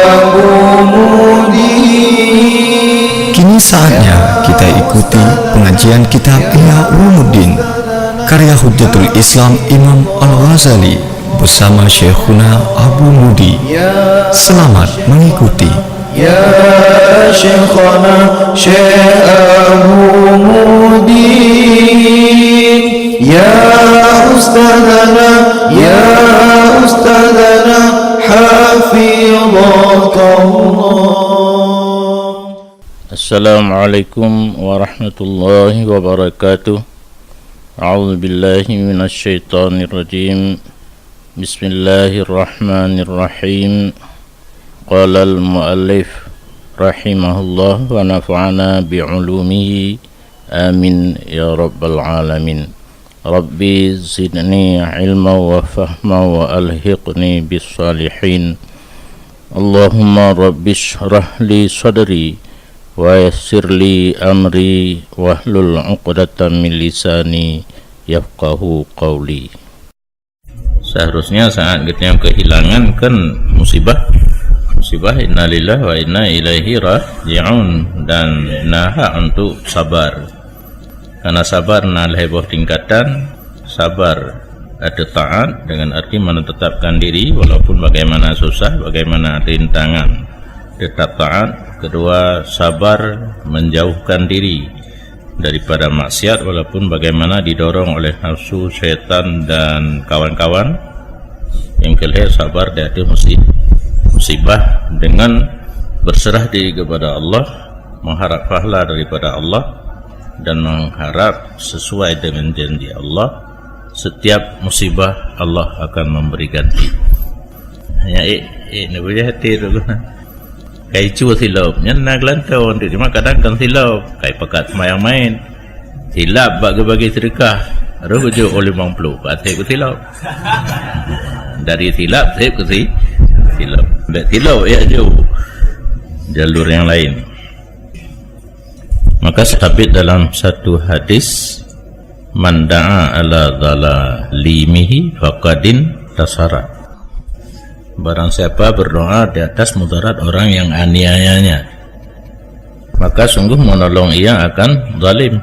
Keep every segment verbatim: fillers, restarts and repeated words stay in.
Abu Mudi. Kini saatnya kita ikuti pengajian kitab Ihya Ulumuddin, karya Hujjatul Islam Imam Al-Ghazali bersama Syekhuna Abu Mudi. Selamat mengikuti. Ya Syekhana Syekh Abu Mudi, ya Ustadzana, ya Ustadzana, hafidhakallah. Assalamualaikum warahmatullahi wabarakatuh. A'udzu billahi minasy syaithanir rajim. Bismillahirrahmanirrahim. Qala al-muallif rahimahullah wa nafa'ana bi ulumihi. Amin ya rabbal alamin. Rabbi zidni ilma wa fahma wa alhiqni bis salihin. Allahumma rabbi shrah li sadri wa yassir li amri wahlul 'uqdatam min lisani yafqahu qawli. Seharusnya saat geutanyoe kehilangan kan musibah. Musibah, innalillahi wa inna ilaihi raji'un, dan na hak untuk sabar. Karena sabar na lhèe boh tingkatan, sabar ateueh taat dengan arti mana tetapkan diri walaupun bagaimana susah, bagaimana rintangan, tetap taat. Kedua, sabar menjauhkan diri daripada maksiat walaupun bagaimana didorong oleh nafsu, syaitan dan kawan-kawan. Yang kelhèe, sabar di ateueh musi-, musibah dengan berserah diri kepada Allah, mengharap pahala daripada Allah dan mengharap sesuai dengan janji Allah, setiap musibah Allah akan memberi ganti. Hanya eh, eh, nak boleh hati tu. Kai cu silop, nyan na geulantoe, cuma kadang kan silop, kai pakat seumayang main. Silap bak geubagi seudeukah, roh geujok limong ploh, ka sép keu silop. Dari silap, sép keu si-, silop. Bèk silop, ya ju. Jalur yang lain. Maka sabit dalam satu hadis, "Man da'a ala zalimihi faqadin tasara." Barang siapa berdoa di atas mudarat orang yang aniayanya, maka sungguh menolong ia akan zalim.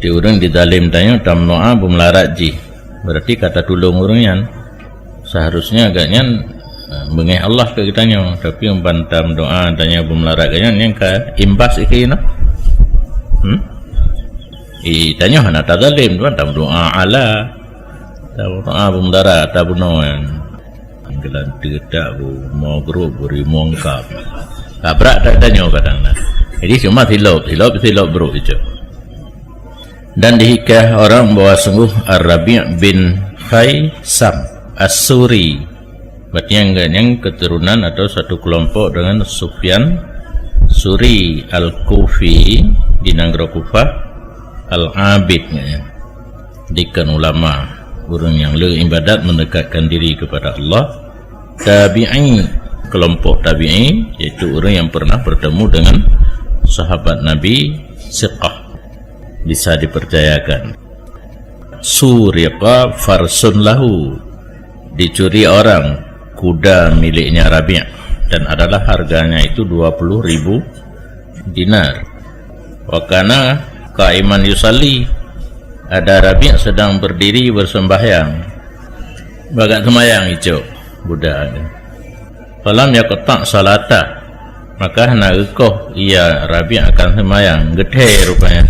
Di ureueng dizalim tanyoe tameudoa beumeularat jih, berarti ka tatulông ureueng nyan. Seharusnya gobnyan, eh, beungéh Allah keu geutanyoe, tapi umpan tameudoa tanyoe beumeularat gobnyan nyang ka imbas ikeu na. Hmm? I tanyoe hana tazalim, tuan, tameudoa ala. Tameudoa beumeularat, tabunoe. Geulanteue tak bu, mo grup beri mongkap. Tabrak tak tanyoe kadang na. Jadi cuma silop, silop, silop brok itu. Dan dihikayah orang bahwa sungguh Ar-Rabi' bin Khaisam As-Suri, berarti nyang, nyang keturunan atau satu kelompok dengan Sufyan Suri Al-Kufi di nanggroe Kufah, Al-Abid, ya. Dikon ulama, ureueng nyang le ibadat mendekatkan diri kepada Allah. Tabi'i, kelompok tabi'i, yaitu ureueng yang pernah bertemu dengan sahabat Nabi, siqah, bisa dipercayakan. Suriqa farsun lahu, dicuri orang kuda miliknya Rabi', dan adalah harganya itu dua puluh ribu dinar. Wa kana qaiman yusalli, ada Rabi' sedang berdiri bersembahyang. Bak seumayang icok kuda nyan. Falam yaqta' salata, maka hana geukoh ia Rabi' akan seumayang, geuthèe rupanya.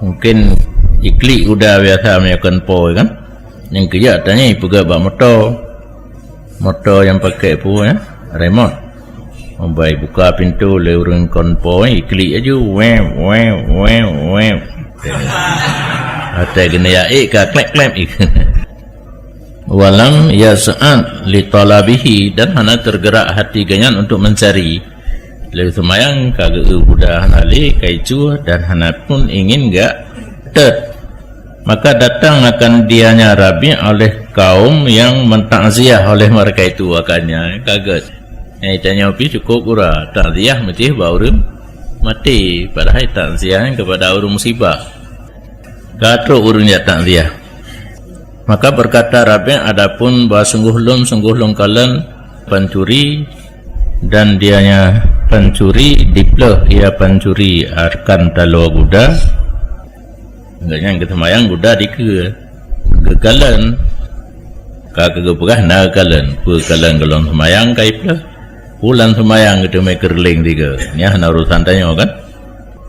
Mungkin iklik kuda biasa meunyoe kon po kan. Nyang keujak tanyoe ipeugah bak moto. Moto nyang pakai peue, eh? Remote. Meubai buka pintoe lé ureueng kon po, eh, iklik laju. Wéw, wéw, wéw, wéw. Atai geuneuk jak ék ka klep-klep. Walam yas'ad li talabihi, dan hana tergerak hati gobnyan untuk mencari. Lé seumayang ka geu-eu buda hana lé, ka icuh, dan hana pun ingin gak tet. Maka datang akan dianya Rabi' oleh kaum yang mentakziah oleh mereka itu, akannya kaget. Nyang tanyoe pih cukup gura, takziah meusti bak ureueng maté, padahai takziah nyan kepada ureueng musibah. Ka trok ureueng jak takziah. Maka berkata Rabi', "Adapun bahwa sungguh lôn, sungguh lôn kalon Pancuri, dan dianya pancuri diplôh ia pancuri akan taloe guda. Gobnyan geuseumayang guda dikeue, geukalon. Ka keupeugah na geukalon, peue kalon gohlom seumayang ka iplôh. Bulan seumayang geuteumé keureuléng tiga. Nyan hana urusan tanyoe kan?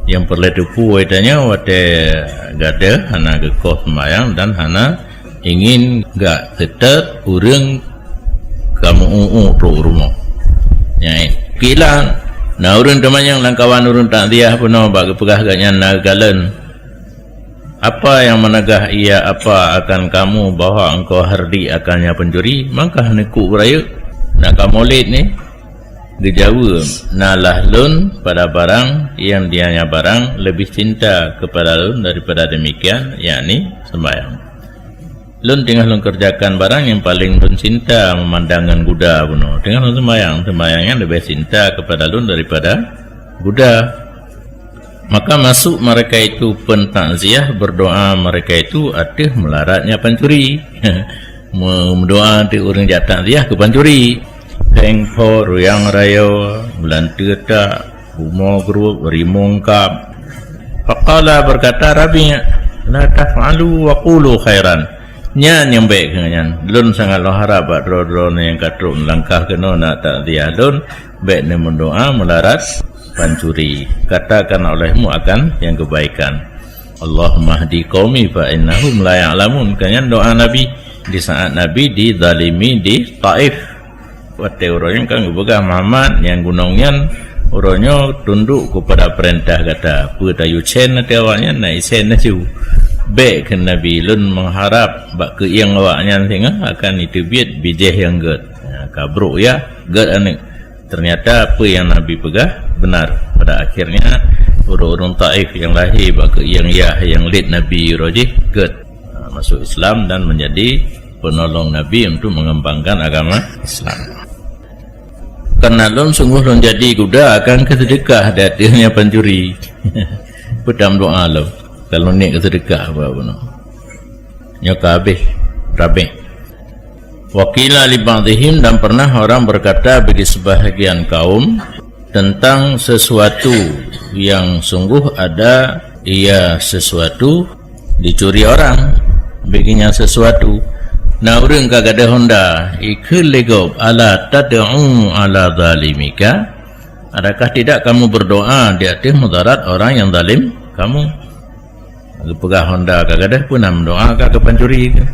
Nyang peureulée teupeu tanyoe watée gadoh hana geukoh seumayang dan hana ingin gak seutôt ureuëng ka meu-u-u trok rumoh. Nyan, eh. Kila, na ureuëng teumanyong lam kawan ureuëng takziah bunoe bak geupeugah gobnyan na geukalon. Apa yang menegah ia apa akan kamu bahwa engkau hardik akannya pencuri? Maka neukuk beurayeuk, nak kamoe lét ni? Geujaweueb, nalah lôn pada barang yang dianya barang lebih cinta kepada lôn daripada demikian, yakni sembahyang. Lôn teungoh lôn kerjakan barang nyang paleng lôn cinta meumandang ngon guda bunoe. Teungoh lôn seumayang, seumayang nyan leubeh cinta keupada lôn daripada guda. Maka masuk mereka itu peutakziah, berdoa mereka itu ateueh meularatnya pancuri. Meudoa ateueh ureuëng jak takziah keu pancuri. Péng pho, ruyang rayoe, bulan teutak, bumoe grueb, rimueng kab. Faqala, berkata Rabi', "La taf'alu wa qulu khairan." Nyan nyang bék keuh nyan. Lôn sangat lôn harab bak droe-droe nyang ka trok meulangkah keunoe nak takziah lôn, bék neumeudoa meularat pancuri. Katakan olehmu akan nyang keubaikan. "Allahumma hdi qaumi fa innahum la ya'lamun." Keuh nyan doa Nabi di saat Nabi dizalimi di Taif. Watée uroe nyoe kan geupeugah Muhammad nyang gunong nyan, uroe nyoe tunduk keupada peurintah gata. Peue tayue cen ateueh awaknyan, na isen laju. Bék kheun Nabi, lôn meuharab bak keuieng awaknyan singoh akan iteubiet bijéh nyang gét. Nya, ka brok yah, gét aneuëk. Teunyata peue nyang Nabi peugah beunar. Pada akhirnya, ureuëng-ureuëng Taif nyang lahé bak keuieng yah nyang lét Nabi uroe jih gét. Ha, masuk Islam dan menjadi penolong Nabi untuk mengembangkan agama Islam. Karena lôn sungguh lôn jadi guda akan keuseudeukah di ateueh nyang pancuri. Peue tameudoa lom, ka lôn niet keuseudeukah bak bunoe. Nyoe ka habéh, Rabi'. Wa qila li ba'dihim, dan pernah orang berkata bagi sebahagian kaum, tentang sesuatu yang sungguh ada ia sesuatu dicuri orang, bagi nyan sesuatu. Na ureuëng ka gadôh honda, ikheun lé gob, "Ala tad'u ala zalimika?" Adakah tidak kamu berdoa di ateueh mudarat orang yang zalim kamu? Geupeugah honda ka gadôh, peue na meudoa ka keu pancuri keuh?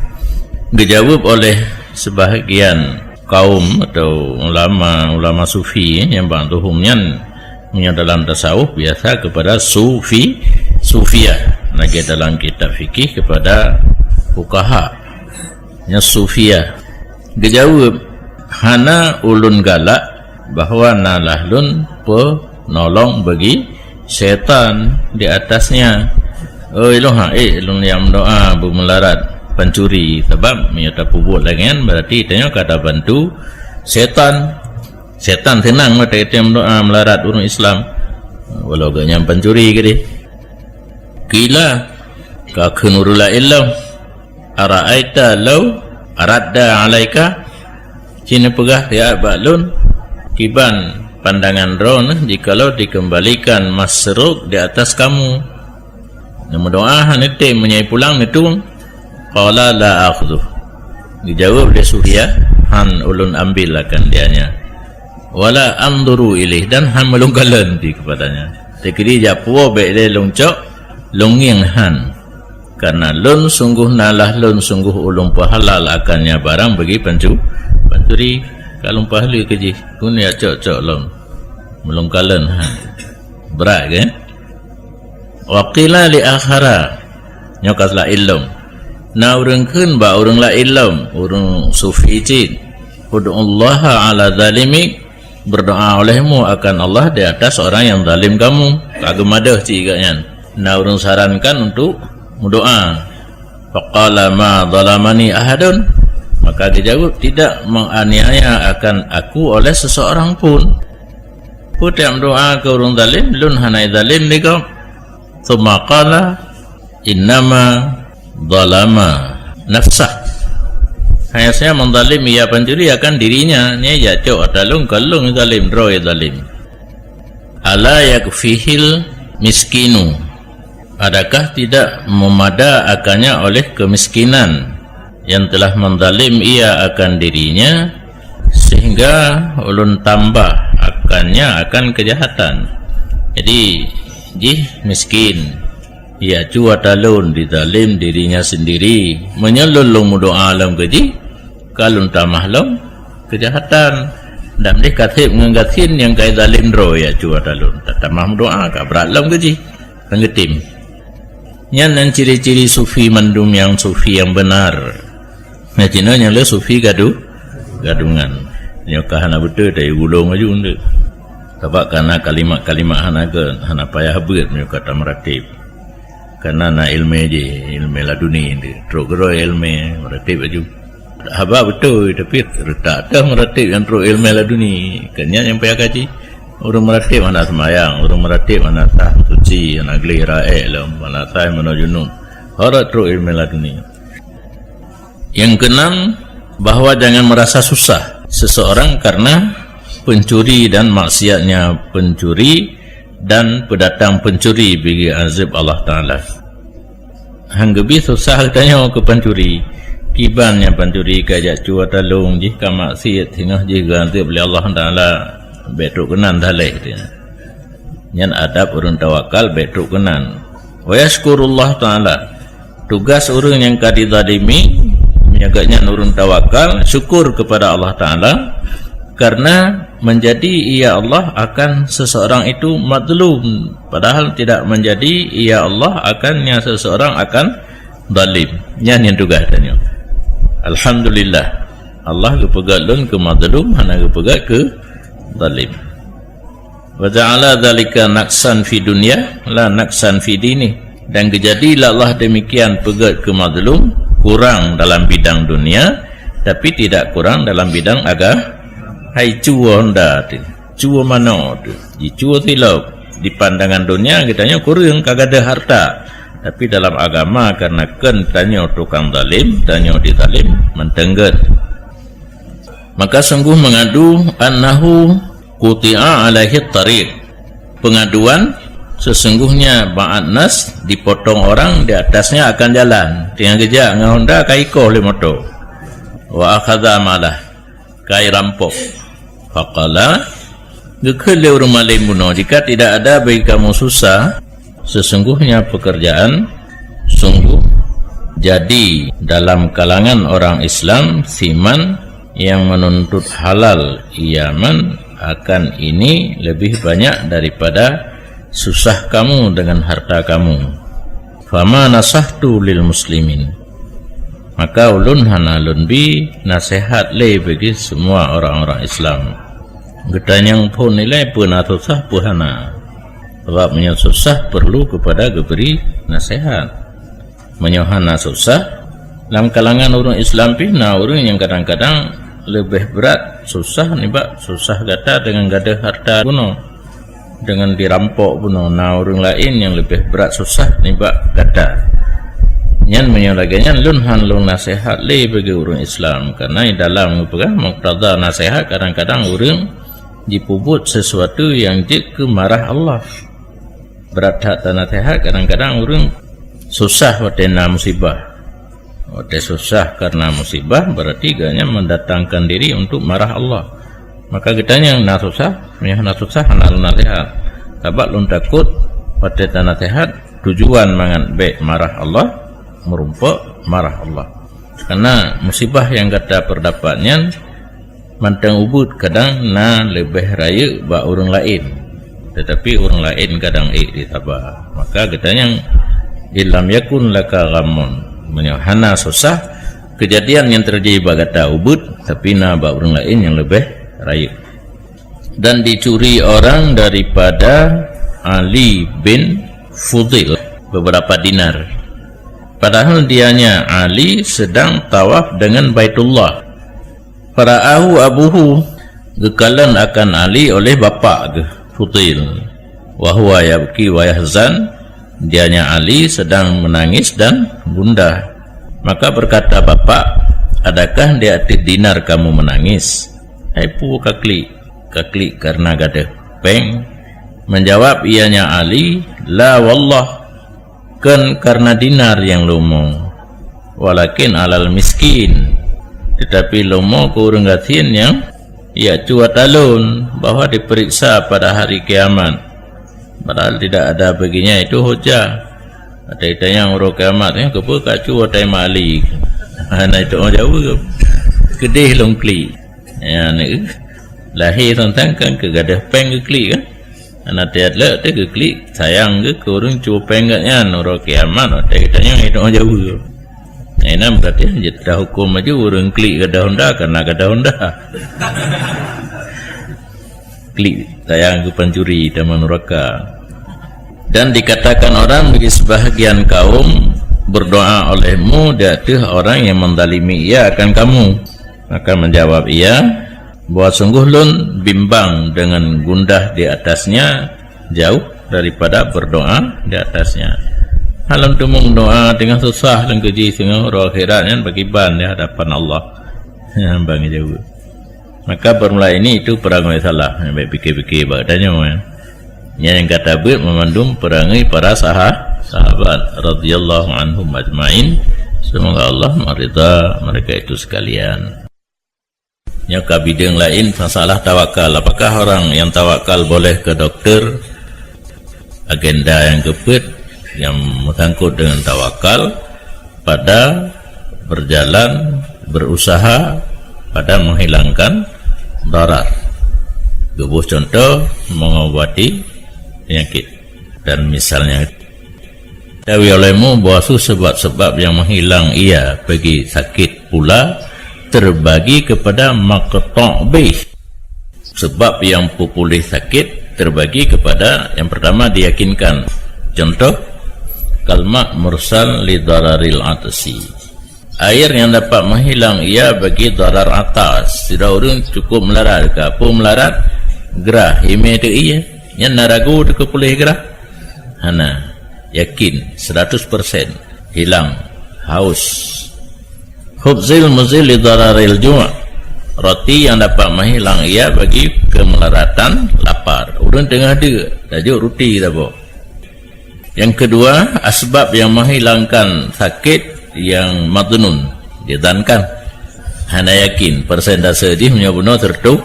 Geujaweueb oleh sebahagian kaum atau ulama, ulama sufi, nyang ba'dhuhum nyan, meunyoe dalam tasawuf biasa keupada sufi, sufiyah. Lagée dalam kitab fikih keupada fuqaha. Nyan sufiyah. Geujaweueb, hana ulôn galak bahwa nalah lôn peunolong bagi syaitan di atasnya. Oi, lôn han ék lôn nyang meudoa beumeularat pancuri, sabab meunyoe tapeubuet lagée nyan, berarti tanyoe ka tabantu syaitan. Syaitan seunang watée gata meudoa meularat ureuëng Islam. Walau gobnyan pancuri keudeh. Qila, ka kheun ureuëng laén lom. Ara'aita law radda 'alaika, ci neupeugah riat bak lôn, kiban pandangan droeneuh jikalau dikeumbalikan Masruq di atas kamu? Neumeudoa hana tem meunyoe pulang neutueng. Qala la akhudhu. Geujaweueb lé Sufyan, han ulôn ambil akan dia nyan. Wala anzuru ilaih, dan han meulôn kalon pih keupadanya. Teukeudi jak puwoe bék lé lôn cok, lôn ngieng han. Karena lôn sungguh nalah lôn sungguh ulôn peuhalal akannya barang bagi pancu-, pancuri. Ka lôn peuhaleue keu jih, keuneuk cok-cok lôn. Meulôn kalon han. Brat kan? Wa qila li akhara, nyoe ka laén lom. Na ureuëng kheun bak ureuëng laén lom, ureuëng sufi cit, "Ud'ullaha 'ala zalimik, berdoa olehmu akan Allah di atas orang yang zalim kamu." Ka geumadeuh cit gobnyan. Na ureuëng sarankan untuk meudoa. Faqala, "Ma zalamani ahadun." Maka geujaweueb, "Tidak menganiaya akan aku oleh seseorang pun." Peue teuh meudoa keu ureuëng zalim, lôn hana zalim lé gob. Tsumma qala, "Innama zalama nafsah." Hanya saja meuzalim ia pancuri akan dirinya, nyan jak cok ata lôn, kon lôn zalim, droe zalim. Ala yakfihil miskinu. Adakah tidak memada akannya oleh kemiskinan yang telah menzalim ia akan dirinya, sehingga ulôn tambah akannya akan kejahatan? Jadi, jih miskin, ya, cue ata lôn dizalim dirinya sendiri. Meunyoe lôn, lôn meudoa lom keu jih, ka lôn tamah lom kejahatan. Dan deh kaseb ngon gasien nyang kai zalim droe, ya, cue ata lôn. Tatamah meudoa ka brat lom keu jih. Kan geutem. Nyan nan ciri-ciri sufi mandum nyang sufi nyang beunar. Nah, cina nyang le sufi gadu-, gadungan. Nyoe ka hana beutôi, tapi gulong aju ndeuek. Sabab kana kalimat-kalimat hana ke, hana payah beuet meunyoe ka tameuratéb. Kana na ilmé jih, ilmé laduni ndeuek. Trok keudroe ilmé, meuratéb aju. Haba beutôi, tapi reutak teuh meuratéb nyang trok ilmé laduni. Kan nyan nyang payah kaji. Ureuëng meuratéb hana seumayang, ureuëng meuratéb hana sah suci, hana gleh raék lom, hana sah meunoe junub. Hara trok ilmé laduni. Yang keenam, bahwa jangan merasa susah seseorang karena pencuri dan maksiatnya pencuri dan pendatang pencuri bagi azab Allah Taala. Han geubri susah geutanyoe keu pancuri. Kiban nyang pancuri ka jak cue ata lôn, jih ka maksiat, singoh jih geuazab lé Allah Taala, bék trok keunan daleh, katanya. Nyan adab ureuëng tawakal, bék trok keunan. Wa yashkurullah Taala. Tugas ureuëng nyang ka dizalimi, meunyoe geuhnyan ureuëng tawakal, syukur kepada Allah Taala, karena menjadi ia Allah akan seseorang itu mazlum, padahal tidak menjadi ia Allah akan nyang seseorang akan zalim. Nyan nyang tugas tanyoe. Alhamdulillah, Allah geupeugét lôn keu mazlum, hana geupeugét keu zalim. Wa ja'ala dzalika naqsan fi dunya la naqsan fi dini. Dan geujadi lé Allah demikian peugét keu mazlum, kurang dalam bidang dunia, tapi tidak kurang dalam bidang aga-, hai cue honda teuh, cue manoe teuh, jicue silop. Di pandangan dunia geutanyoe kureueng ka gadôh harta, tapi dalam agama karena kheun tanyoe tukang zalim, tanyoe dizalim, mantong gét. Maka sungguh mengadu annahu quti'a alaihi tariq. Pengaduan, sesungguhnya ba'at nas dipotong orang di atasnya akan jalan. Teungoh geujak ngon honda ka ikoh lé moto. Wa akhadha malah, ka irampok. Faqala, geukheun lé ureuëng malém bunoe, "Jika tidak ada bagi kamu susah, sesungguhnya pekerjaan sungguh jadi dalam kalangan orang Islam siman yang menuntut halal iaman akan ini lebih banyak daripada susah kamu dengan harta kamu. Fama nasahtu lil muslimin." Maka ulôn hana lôn bi naseuhat lé bagi semua orang-orang Islam. Geutanyong phon nilai peue na susah, peue hana. Sabab meunyoe susah perlu kepada geubri naseuhat. Meunyoe hana susah, lam kalangan ureuëng Islam pih na ureuëng nyang kadang-kadang leubeh brat susah nibak susah gata deungon gadôh harta bunoe, deungon dirampok bunoe. Na ureuëng laén nyang leubeh brat susah nibak gata. Nyan meunyoe lagée nyan lôn han lôn naseuhat lé bagi ureuëng Islam, karena dalam geupeugah muqtada naseuhat kadang-kadang ureuëng jipeubuet sesuatu nyang jeuet keu marah Allah. Brat that tanaseuhat, kadang-kadang ureuëng susah watée na musibah. Watée susah karena musibah, berarti geuhnyan mendatangkan diri untuk marah Allah. Maka geutanyong na susah, meunyoe na susah hana lôn naseuhat. Sabab lôn takot watée tanaseuhat, tujuan mangat bék marah Allah, meurumpok marah Allah. Karena musibah nyang gata peurdapat nyan mantong ubit, kadang na leubeh rayeuk bak ureuëng laén, teutapi ureuëng laén kadang ék jisaba. Maka geutanyong, "Illam yakun laka ghammun," meunyoe hana susah, keujadian nyang teujadi bak gata ubit, tapi na bak ureuëng laén nyang leubeh rayeuk. Dan dicuri orang daripada Ali bin Fudil beberapa dinar. Padahal dianya Ali sedang tawaf dengan Baitullah. Fara'ahu abuhu, geukalon akan Ali oleh bapak geuh, Fudil. Wa huwa yabki wa yahzan, dianya Ali sedang menangis dan gundah. Maka berkata bapak, "Adakah di ateueh dinar kamu menangis?" "Hai peue ka klik?" "Ka klik karena gadôh péng." Menjawab ianya Ali, "La wallah, kon karena dinar nyang lôn mo, walakin alal miskin, tetapi lôn mo keu ureuëng gasien nyang jak cuat alon bahwa diperiksa pada hari kiamat." Padahal tidak ada baginya itu hujah. Ada ditanya uroe kiamat, "Eh, keupeue ka cuat watée mali?" Hana itu jaweueb. Keudeh lôn klik. Ya, ni, lahé teuntang kan keu gadôh péng geuklik kan? Hana tiat lé teuh geuklik, sayang geuh keu ureuëng cuat péng geuh nyan, uroe kiamat watée geutanyong, "Eh, itu jaweueb." Nah, inan berarti jeuet tahuköm laju ureuëng klik gadôh Honda karena gadôh Honda. Klik, sayang geuh pancuri, taman nuraka. Dan dikatakan orang bagi sebahagian kaum, "Berdoa olehmu di ateueh orang yang menzalimi ia akan kamu." Maka menjawab ia, bahwa sungguh lôn bimbang dengan gundah di atasnya, jauh daripada berdoa di atasnya. Hana lôn teumeung doa teungoh susah, lôn keuji teungoh uroe akhirat nyan bagi ban di hadapan Allah. Hana ban jaweueb. Maka bermula ini itu peurangui salah. Baik pikir-pikir bak tanyoe, ya. Nyan nyang ka tabeuet meumandum peurangui para saha-, sahabat radhiyallahu anhum ajmain. Semoga Allah meridha mereka itu sekalian. Nyoe ka bideueng laén, masalah tawakal. Apakah orang yang tawakal boleh ke dokter? Agenda nyang keupeuet nyang meusangkot dengan tawakal pada berjalan, berusaha pada menghilangkan darar. Geuboh contoh, mengobati penyakit dan misalnya. Tawi olehmu bahwa su sebab-sebab yang menghilang ia bagi sakit pula terbagi kepada maqta' bih. Sebab yang peupuléh sakit terbagi kepada yang pertama diyakinkan. Contoh, kalma' mursal li dararil atasi. Air yang dapat menghilang ia bagi darar atas. Sidroe ureuëng cukup meularat, ka peue meularat, grah, himé teu ie. Nyan na ragu teu keu puléh grah? Hana, yakin seratus persen hilang haus. Khubzil muzil li dararil ju', roti yang dapat menghilang ia bagi kemeularatan lapar. Ureuëng teungoh deuk, tajok roti saboh. Yang kedua, asbab yang menghilangkan sakit yang madnun, didankan. Hana yakin persentase jih, meunyoe bunoe seratus,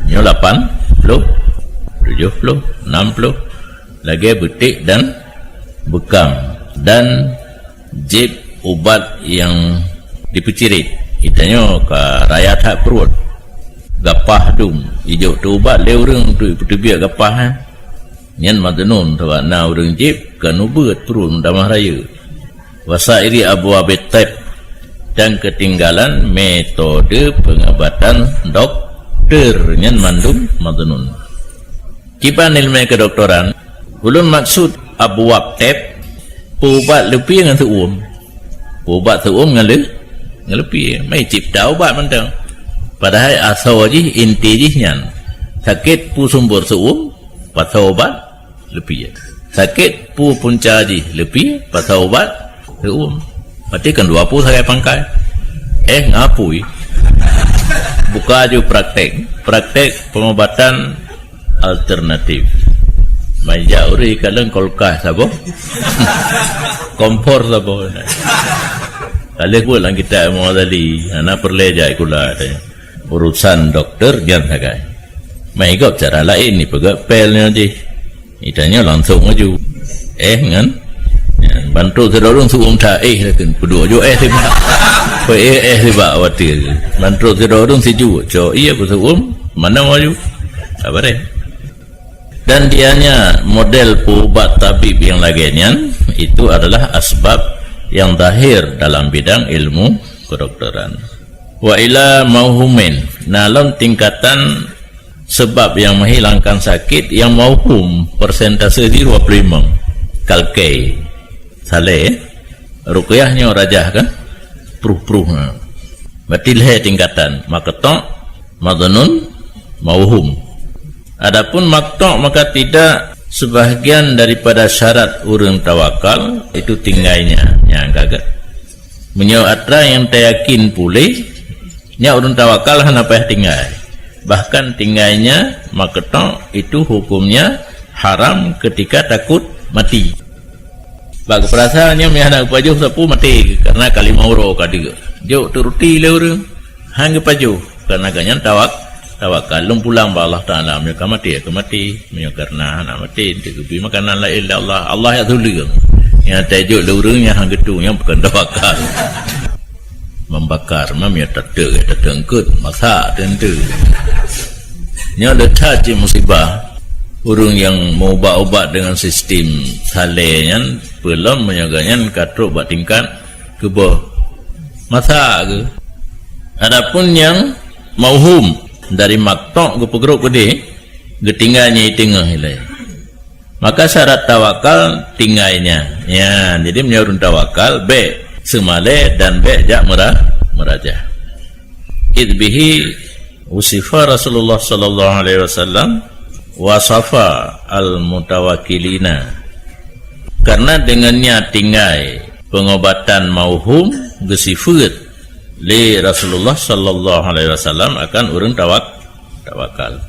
nyoe lapan ploh, tujoh ploh, nam ploh. Lagée beuték dan beukam dan jieb ubat nyang dipeucirit. Geutanyoe ka raya that pruet, gapah dum, ijok teu ubat lé ureuëng untuk ipeuteubiet gapah nyan. Nyan madnun, sabab na ureuëng jieb ka nubeuet pruet meutamah rayeuk. Wasairi abwabit thib, dan ketinggalan metode pengobatan dokter, nyan mandum madnun. Kiban iéleumé kedokteran, ulôn maksud abwab thib, peuubat leupie ngon seuuem. Peuubat seuuem ngon le-, ngon leupie, mai cipta ubat mantong. Padahai asoe jih, inti jih nyan, sakét peue sumber seuuem, pasoe ubat leupie. Sakét peue punca jih leupie, pasoe ubat seuuem. Berarti kan dua ploh sagai pangkai. Eh, ngapui. Buka aju praktek. Praktek pengobatan alternatif. Meujak ureuëng kalon kulkas saboh. Kompor saboh. Ka lheueh buet lam kitab Imam Ghazali, hana peureulée jak sikula. Urusan dokter nyan sagai. Meuhigop cara laén, ipeugét pél nyoe jih. Itanyoe langsung maju. Eh, ngon? Nyan, bantrok sidroe ureuëng seuuem that, eh, lakén peuduek ju eh sibak. Pe eh, eh sibak watée. Bantrok sidroe ureuëng sijuek, cok iya beuseuuem, mana maju? Apa deh? Dan dianya model peuubat tabib yang lagée nyan, itu adalah asbab yang zahir dalam bidang ilmu kedokteran. Wa ila mauhumin, na lom tingkatan sebab yang menghilangkan sakit yang mauhum, persentase jih dua puluh lima. Kalkei, saleh, ruqyah nyoe rajah kan? Pruh-pruh, ha. Berarti lhée tingkatan, maqta', madnun, mauhum. Adapun maqta' maka tidak sebahagian daripada syarat ureuëng tawakal, itu tinggainya, nyang gaga. Meunyoe atra nyang tayakin puléh, nyan ureuëng tawakal hana payah tinggai. Bahkan tinggainnya meukeutôk itu hukumnya haram ketika takut mati. Bak geupeurasa nyan meuhana geupajoh sapeue maté karena kalimah uroe ka deuk. Jok turuti lé ureuëng, hana geupajoh karena gobnyan tawak, tawakal lom pulang bak Allah Taala. Meunyoe ka maté, ka maté. Meunyoe karena hana maté, teugeubri makanan laén lé Allah, Allah nyang tuleueng. Nyang tajok lé ureuëng nyang hana geutu, nyang bukan tawakal. Membakar, mam ya teuteu, teuteu eungkot, masak teuteu. Nyoe le that cit musibah. Ureuëng nyang meuubat-ubat dengan sistem saleh nyan, peulom meunyoe gobnyan ka trok bak tingkat keuboh. Masak geuh. Adapun nyang mauhum dari maktok geupeugrok keudeh, geutinggai nyang teungoh ilée. Maka syarat tawakal tinggai nyan. Ya, jadi meunyoe ureuëng tawakal, bék seumalée dan bék jak meura-, meurajah. Idh bihi usifa Rasulullah sallallahu alaihi wasallam wasafa al-mutawakkilina. Karena dengan nyan tinggai pengobatan mauhum geusifeuet lé Rasulullah sallallahu alaihi wasallam akan ureuëng tawak-, tawakal.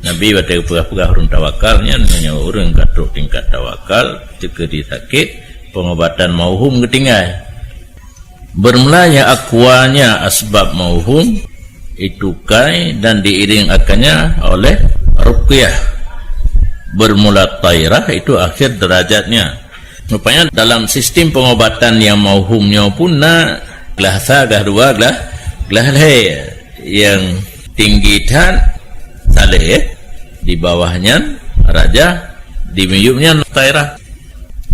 Nabi watée geupeugah-peugah ureuëng tawakal nyan, meunyoe ureuëng ka trok tingkat tawakal, teukeudi sakét, pengobatan mauhum geutinggai. Bermulanya akuanya asbab mauhum itu kai dan diiring akannya oleh ruqyah. Bermula tairah itu akhir derajatnya. Rupanya dalam sistem pengobatan nyang mauhum nyoe pun na glah sa, glah dua, glah, glah lhée. Nyang tinggi that saleh, di bawah nyan rajah, di miyueb nyan tairah.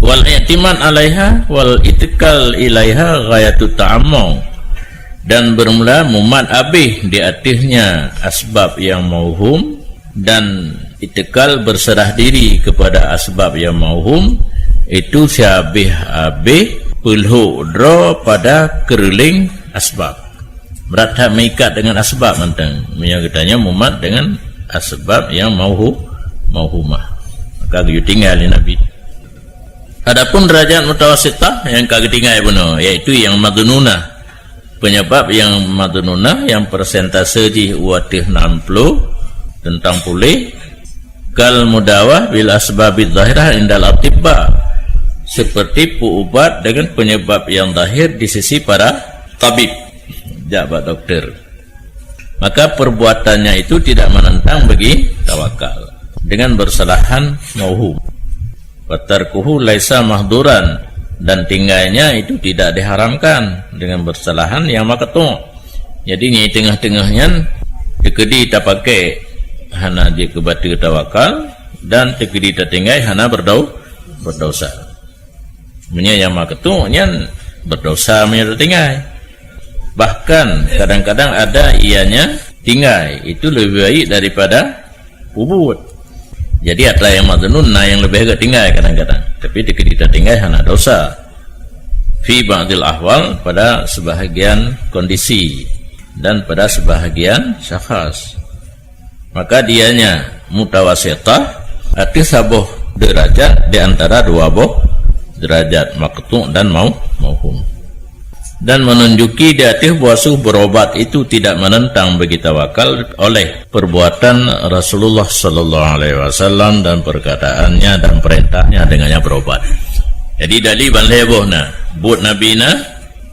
Wal i'timad alaiha wal itikal ilaiha ghayatut ta'ammum. Dan bermula mumat abéh di ateuehnya asbab nyang mauhum dan itikal berserah diri kepada asbab nyang mauhum, itu siabéh-abéh peulhok droe pada keureuléng asbab. Brat that meuikat dengan asbab mantong. Meunyoe geutanyoe mumat dengan asbab nyang mauhu-, mauhumah, maka geuyue tinggai lé Nabi. Adapun derajat mutawasitah nyang ka geutinggai bunoe, yaitu nyang madhununah. Penyebab nyang madhununah nyang persentase jih u ateueh enam puluh teuntang puléh, kal mudawah bil asbabidz zahirah indal atibba, seperti peuubat dengan penyebab yang zahir di sisi para tabib, jak bak doktor. Maka perbuatannya itu tidak menentang bagi tawakal dengan bersalahan mauhum. Wa tarkuhu laisa mahduran, dan tinggainnya itu tidak diharamkan dengan bersalahan nyang maktu'ah. Jadi nyang teungoh-teungoh nyan teukeudi tapakai hana jeuet keu bateue tawakal, dan teukeudi tatinggai hana berdau-, berdosa. Meunyoe nyang maktu'ah nyan berdosa meunyoe tatinggai. Bahkan kadang-kadang ada ianya tinggai, itu lebih baik daripada peubuet. Jadi atra nyang madhunun na nyang leubeh gét tinggai kadang-kadang, tapi dikeue tatinggai hana dosa. Fi ba'dil ahwal, pada sebahagian kondisi dan pada sebahagian syakhas. Maka dianya mutawasitah ateueh saboh derajat di antara dua boh derajat, maqtu' dan mau-, mauhum. Dan menunjuki di ateueh bahwa berobat itu tidak menentang bagi tawakal oleh perbuatan Rasulullah sallallahu alaihi wasallam dan perkataannya dan perintahnya dengannya berobat. Jadi, dalil ban lhée boh na, buet Nabi na,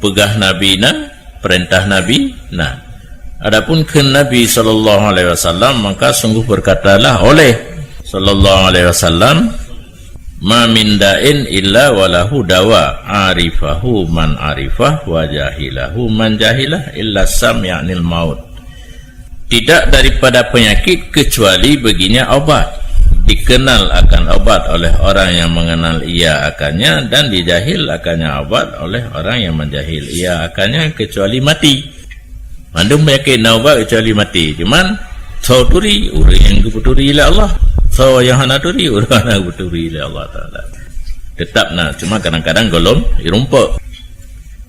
peugah Nabi na, perintah Nabi na. Adapun kheun Nabi sallallahu alaihi wasallam, maka sungguh berkatalah oleh sallallahu alaihi wasallam, "Ma min da'in illa walahu dawa, arifahu man arifah, wa jahilahu man jahilah, illa sam, yaknil maut." Tidak daripada penyakit kecuali baginya obat. Dikenal akan obat oleh orang yang mengenal ia akannya, dan dijahil akannya obat oleh orang yang menjahil ia akannya, kecuali mati. Mandum penyakit na ubat kecuali mati. Cuman, soe turi, ureuëng nyang geupeuturi lé Allah. Soe nyang hana turi, ureuëng hana geupeuturi lé Allah Taala. Tetap na, cuma kadang-kadang gohlom irumpok.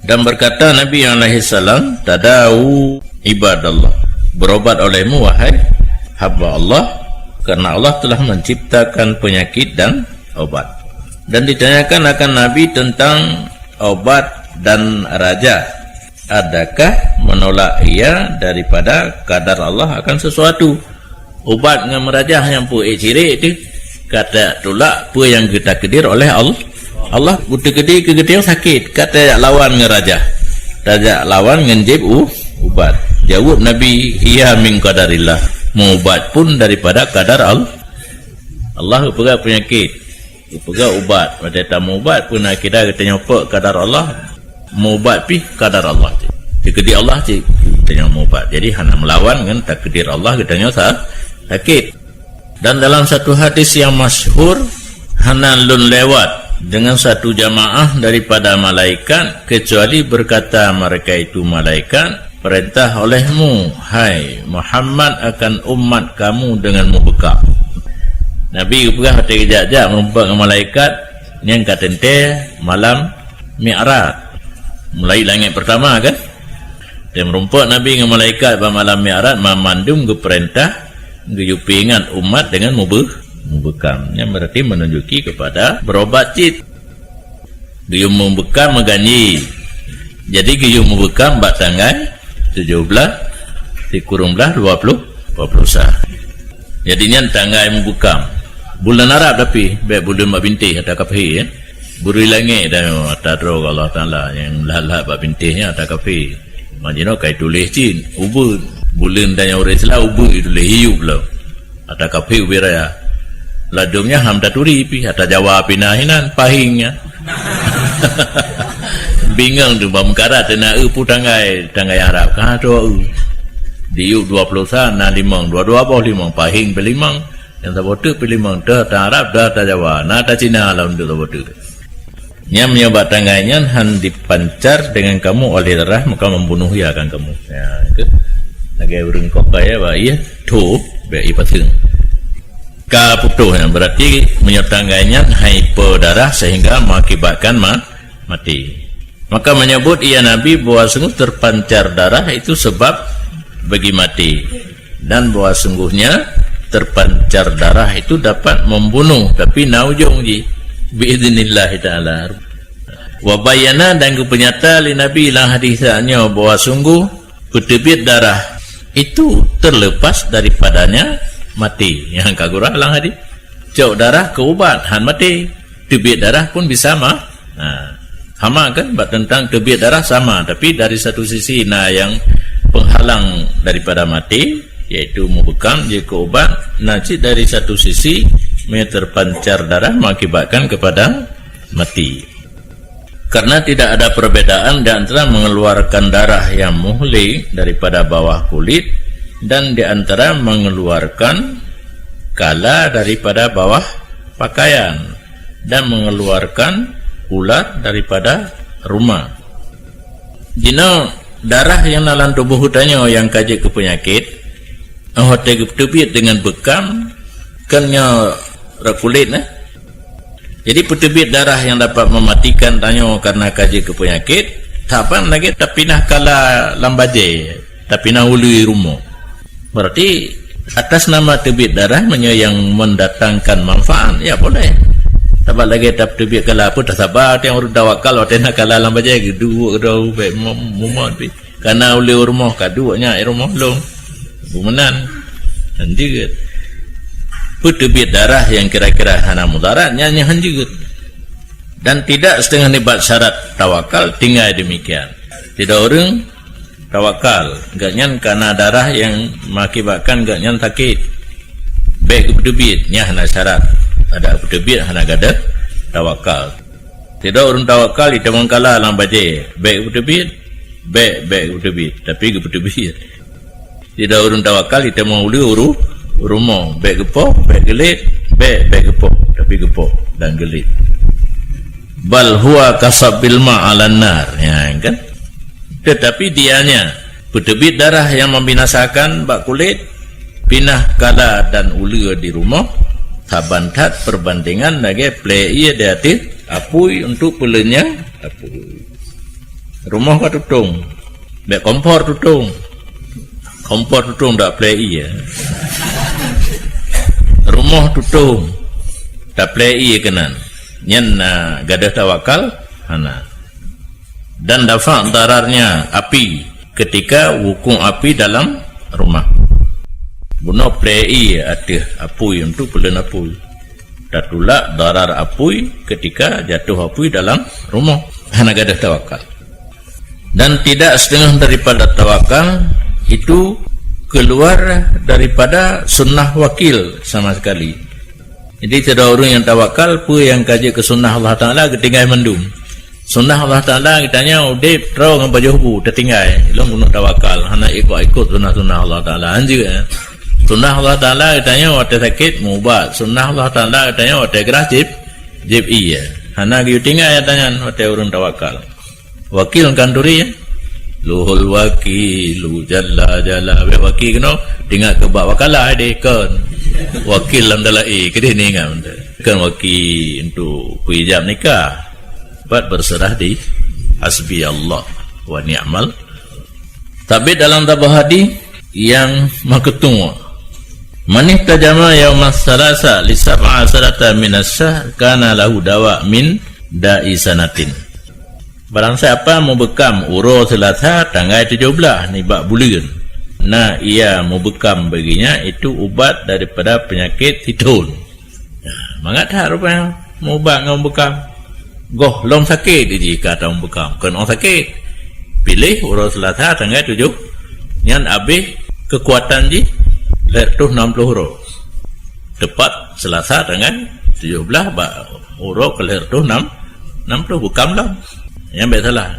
Dan berkata Nabi alaihi salam, "Tadawu ibadallah." Berobat olehmu, wahai hamba Allah, karena Allah telah menciptakan penyakit dan obat. Dan ditanyakan akan Nabi tentang obat dan rajah. Adakah menolak ia daripada kadar Allah akan sesuatu? Ubat ngon meurajah nyang peuék syirik teuh, ka tajak tulak peue nyang geutakdir oleh Allah. Allah geutakdir keu geutanyoe sakét, ka tajak lawan ngon rajah. Tajak lawan ngon jieb u-, ubat. Jaweueb Nabi, "Hiya min qadarillah." Meuubat pun daripada kadar Allah. Allah geupeugah peunyakét, geupeugah ubat. Watée tameuubat pun akidah geutanyoe peue kadar Allah. Meuubat pih kadar Allah cit. Takdir Allah cit geutanyoe meuubat. Jadi hana meulawan ngon takdir Allah geutanyoe sa-, sakét. Dan dalam satu hadis yang masyhur, "Hana lôn lewat dengan satu jamaah daripada malaikat, kecuali berkata mereka itu malaikat, 'Perintah olehmu, hai Muhammad, akan umat kamu dengan meubekam.'" Nabi geupeugah watée geujak-jak meurumpok ngon malaikat nyang ka teuntée malam Mi'raj. Mulai langét pertama kan? Dan meurumpok Nabi ngon malaikat bak malam Mi'raj, mandum geupeurintah geuyue peuingat umat dengan meubeukam. Meubeukam nyan berarti menunjuki kepada berobat cit. Geuyue meubeukam meuganji. Jadi geuyue meubeukam bak tanggai tujoh blaih, sikureueng blaih dua puluh, dua puluh sa. Jadi nyan tanggai meubeukam. Buleuen Arab tapi, bék buleuen bak bintéh ata kafé, ya. Buri langét dan ata droe Allah Taala nyang lahat-lahat bak bintéh nyan ata kafé. Majinoe kai tuléh cit, ubeut. Buleuen dan nyang ureuëng Islam ubeut tuléh hiup lom. Ata kafé ubé raya. Ladôm nyan ham taturi pih, ata Jawa pih na hinan, pahing nyan. Bingong tu bak meukarat teuh na eu peue tanggai, tanggai Arab ka troh eu. Diup dua puluh sa na limong, dua-dua boh limong, pahing pih limong. Nyang saboh teuk pih limong, teuh ata Arab, teuh ata Jawa, na ata Cina lam duek saboh teuk. Nyan meunyoe bak tanggai nyan han dipancar dengan kamu oleh darah, maka membunuh ia akan kamu. Ya, itu. Lagée ureuëng kokai ya, bak ié tho, bék ié paseung. Ka putôh nyan, berarti meunyoe tanggai nyan hai peu darah sehingga mengakibatkan ma-, mati. Maka menyebut ia Nabi bahwa sungguh terpancar darah itu sebab bagi mati. Dan bahwa sungguhnya terpancar darah itu dapat membunuh, tapi na ujong jih, biiznillah taala. Wa bayyana, dan geupeunyata lé Nabi lam hadis nyoe bahwa sungguh peuteubiet darah itu terlepas daripadanya mati. Nyang ka gurah lam hadis. Cok darah keu ubat, han maté. Teubiet darah pun bisa ma-, ha, sama kan, bak teuntang teubiet darah sama, tapi dari satu sisi na nyang penghalang daripada maté, yaitu meubeukam jeuet keu ubat, na cit dari satu sisi meunyoe terpancar darah mengakibatkan kepada mati. Karena tidak ada perbedaan di antara mengeluarkan darah yang muhlik daripada bawah kulit dan di antara mengeluarkan kala daripada bawah pakaian dan mengeluarkan ulat daripada rumah. Jinoe darah nyang na lam tuboh geutanyoe nyang ka jeuet keu peunyakét, oh, watée geuteubiet deungon beukam, kan nyoe rot kulét, nah. Jadi, peuteubiet darah nyang dapat mematikan tanyoe karena ka jeuet keu peunyakét, saban lagée tapinah kala lam bajée, tapinah uleue rumoh. Berarti, atas nama teubiet darah, meunyoe nyang mendatangkan manfaat, ya boleh. Saban lagée tap-, teubiet kala, peue tasaba, tiang ureuëng tawakal, watée na kala lam bajée, geuduek, geuduek, bék mu-, mumat pih. Kana uleue rumoh ka duek nyan, eh, rumoh lôn. Bumeunan. Han jeuet. Peuteubiet darah nyang kira-kira hana mudarat, nyan, nyan han jeuet. Dan tidak setengah nibak syarat tawakal tinggai demikian. Sidroe ureuëng tawakal, gobnyan kana darah nyang mengakibatkan gobnyan sakét. Bék geupeuteubiet, nyan hana syarat. Adak peuteubiet hana gadôh tawakal. Sidroe ureuëng tawakal jitamong kala lam bajée, bék geupeuteubiet, bék, bék geupeuteubiet, tapi geupeuteubiet. Sidroe ureuëng tawakal jitamong uleue uru-, rumoh, bék geupoh, bék geulet, bék, bék geupoh, tapi geupoh dan geulet. Bal huwa kasabbil ma' 'alan nar, ya kan? Tetapi dianya peuteubiet darah nyang membinasakan bak kulét, pinah kala dan uleue di rumoh, saban that perbandingan lagée plée ié di ateueh apui untuk peuleunyang apui. Rumoh ka tutong, bék kompor tutong. Kompor tutong dak plée ié. Rumoh tutong, taplée ié keunan. Nyan na gadôh tawakal? Hana. Dan dafa' dararnya api ketika wuku' api dalam rumah. Bunoe plei ié ateueh apui untuk peulon apui. Tatulak darar apui ketika jatuh apui dalam rumah. Hana gadôh tawakal. Dan tidak setengah daripada tawakal itu keluar daripada sunnah wakil sama sekali. Jadi, sidroe ureuëng nyang tawakal, peue nyang ka jeuet keu sunnah Allah Taala, geutinggai mandum. Sunnah Allah Taala geutanyoe udeb, troe ngon pajoh bu, tatinggai. Lôn keuneuk tawakal, hana ikot-ikot sunnah-sunnah Allah Taala. Hanjeuet, eh. Sunnah Allah Taala geutanyoe watée sakét, meuubat. Sunnah Allah Taala geutanyoe watée grah, jieb, jieb ié. Hana geuyue tinggai geutanyoe watée ureuëng tawakal. Wakil kan turi, ya? Luhul wakilu jalla jalla. Bék wakil keunoe, ingat keu bak wakalah deh, kon. Wakil lam dalam, eh, keudeh ni ingat. Kon wakil untuk peujam nikah. Bat berserah di hasbi Allah wa ni'mal. Tapi dalam saboh hadis nyang makeutuwa, "Man ihtajama yaumas salasa li sab'a asyrata minas syahr, kana lahu dawa min da'i sanatin." Barang siapa meubeukam uroe Seulasa tanggai tujoh blaih nibak buleuen, na ia meubeukam bagi nyan itu ubat daripada peunyakét sithon. Nah, mangat that rupanya meuubat ngon beukam. Goh lom sakét jih ka tameubekam, kon óh sakét. Piléh uroe Seulasa tanggai tujoh, nyan abéh keukuatan jih lhée reutôh nam ploh uroe. Teupat Seulasa tanggai tujoh blaih bak uroe keu lhée reutôh nam, nam ploh beukam lom. Nyan bék salah.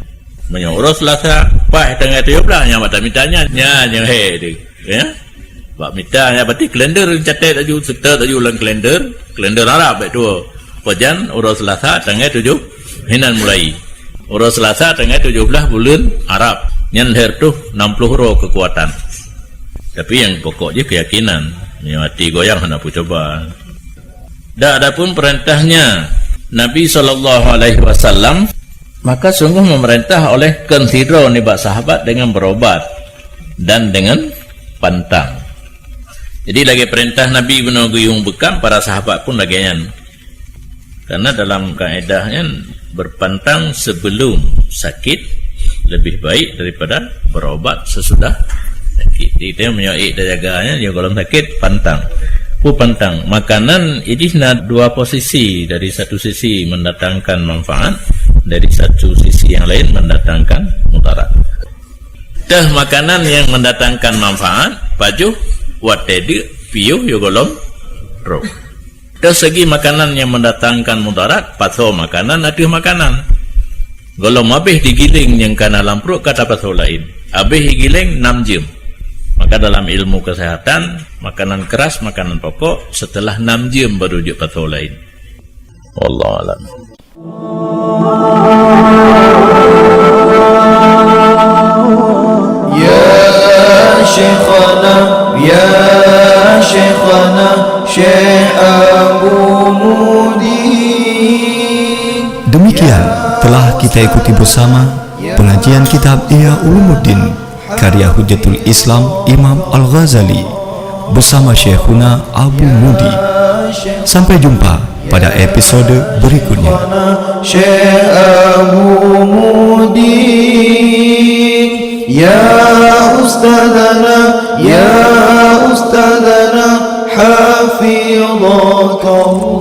Meunyoe uroe Seulasa paih tanggai tujoh blaih, nyan bak tamita nyan, nyan nyang hé teuh. Ya? Bak mita, ya, berarti kalender catat laju, seutôt laju lam kalender, kalender Arab, baik tu. Pajan uroe Seulasa tanggai tujoh hinan mulai. Uroe Seulasa tanggai tujoh blaih buleuen Arab. Nyan lhée reutôh nam ploh uroe keukuatan. Tapi nyang pokok jih keuyakinan. Meunyoe até goyang hana peucuba. Dan adapun perintahnya Nabi sallallahu alaihi wasallam, maka sungguh memerintah oleh kon sidroe nibak sahabat dengan berobat dan dengan pantang. Jadi, lagée perintah Nabi bunoe geuyue beukam, para sahabat pun lagée nyan. Karena dalam kaedah nyan, berpantang sebelum sakit lebih baik daripada berobat sesudah sakit. Jadi, kita meunyoe ék tajaga nyan, ya, gohlom sakét, pantang. Peue pantang? Makanan, ideh na dua posisi, dari satu sisi mendatangkan manfaat, dari satu sisi yang lain mendatangkan mudarat. Teuh makanan nyang mendatangkan manfaat, pajoh watée deuk, piôh ya gohlom rôh. Teuh segi makanan nyang mendatangkan mudarat, pasoe makanan ateueh makanan. Gohlom abéh digiléng nyang kana lam pruet ka tapasoe laén. Abéh digiléng nam jeuem. Maka dalam ilmu kesehatan, makanan keras, makanan pokok, setelah nam jeuem baru jeuet pasoe laén. Wallahu a'lam. Ya Syekhana, ya Syekhana, Syekh Abu Mudi. Demikian telah kita ikuti bersama pengajian kitab Ihya Ulumuddin karya Hujjatul Islam Imam Al-Ghazali bersama Syekhuna Abu Mudi. Sampai jumpa pada episode berikutnya. Syekh Abu Mudi, ya Ustazana, ya Ustazana, hafidhakallah.